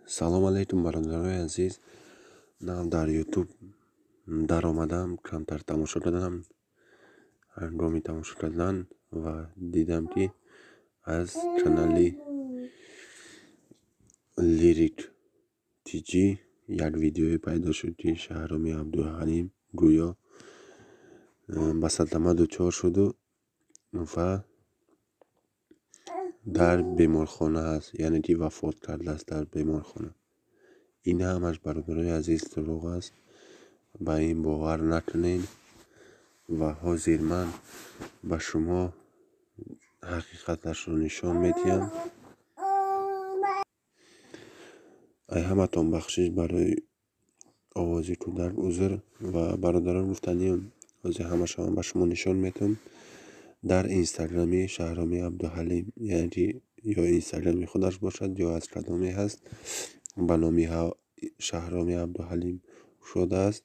Салом алейкум, бародарои азиз. Нав дар Ютуб даромадам, камтар тамошо кардам. Ҳангоми тамошо кардан ва дидам, ки аз канали Лирик TG як видеое пайдо шуд, ки Шаҳроми Абдуҳалим гӯё ба садама дучор шуду ва дар беморхона аст, яъне ки вафот кардааст дар беморхона. Ин ҳамаш, бародарои азиз, дурӯғ аст, ба ин бовар накунед. Ва ҳозир ман ба шумо ҳақиқаташро нишон медиҳам. Ай ҳаматон бахшиш барои овози кӯдак, узр. Ва бародарон, гуфтаниям, ҳозир ҳамаашро ман ба шумо нишон медиҳам. Дар инстаграми Шаҳроми Абдуҳалим, яъне ки ё инстаграми худаш бошад, ё аз кадоме ҳаст, ба номи Шаҳроми Абдуҳалим шудааст.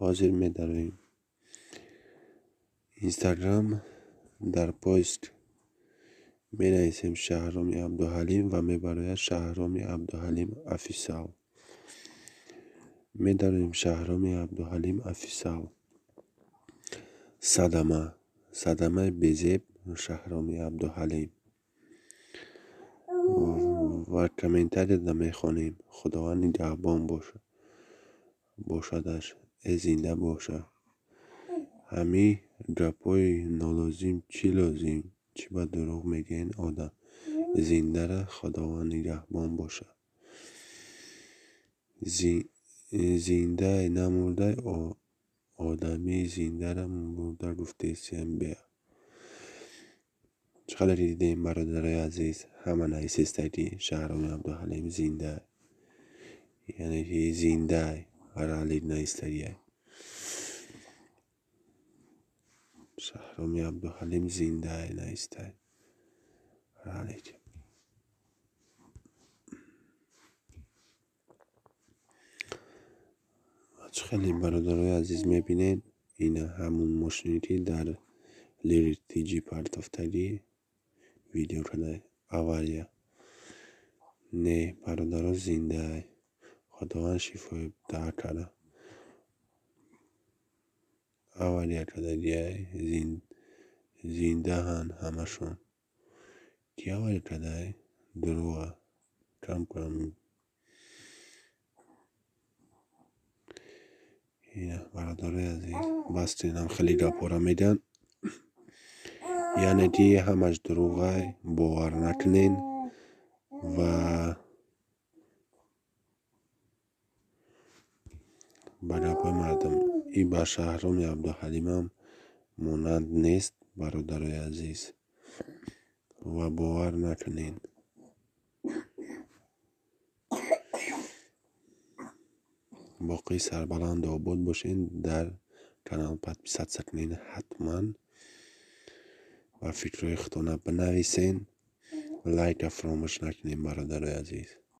Ҳозир медароем инстаграм, дар поиск менависем Шаҳроми Абдуҳалим ва мебарояд Шаҳроми Абдуҳалим Офисиал. Медароем Шаҳроми Абдуҳалим Офисиал. Садама, садамаи безеб Шаҳроми Абдуҳалим, ва комментарияда мехонем: «Худованд нигаҳбон бошадаш, э зинда боша. Ҳамин гапҳои нолозим чӣ лозим? Чӣ ба дурӯғ мегӯен? Одам зиндара Худованд нигаҳбон боша. Зиндай, намурдай, одами зиндара мурда гуфтесиям беа». Чӣ қадаре дидем, бародарои азиз, ҳама нависеста, ки Шаҳроми Абдуҳалим зинда, яъне ки зиндай, ралик наистагиай. Шаҳроми Абдуҳалим зиндай, наистай ралик. Чӣ хеле, бародарои азиз, мебинед, ина ҳамун мошине, ки дар Лирик TG партофтагӣ видео карда, авария. Не, бародаро, зиндаай, Худованд шифои дар карда. Авария кардагиай, зиндаанд ҳамашон. Ки авария кардаай, дурӯға. Кам кам ина, бародарои азиз, бас инам хеле гапҳоро мегӯянд, яъне ки ҳамаш дурӯғай, бовар накунед. Ва ба гапҳои мардум и ба Шаҳроми Абдуҳалимам монанд нест, бародарои азиз, ва бовар накунед. Боқӣ сарбаланду обод бошед. Дар канал подписаться кунед ҳатман ва фикрҳои худтона бинависед. Лайка фаромӯш накунед, бародарои азиз.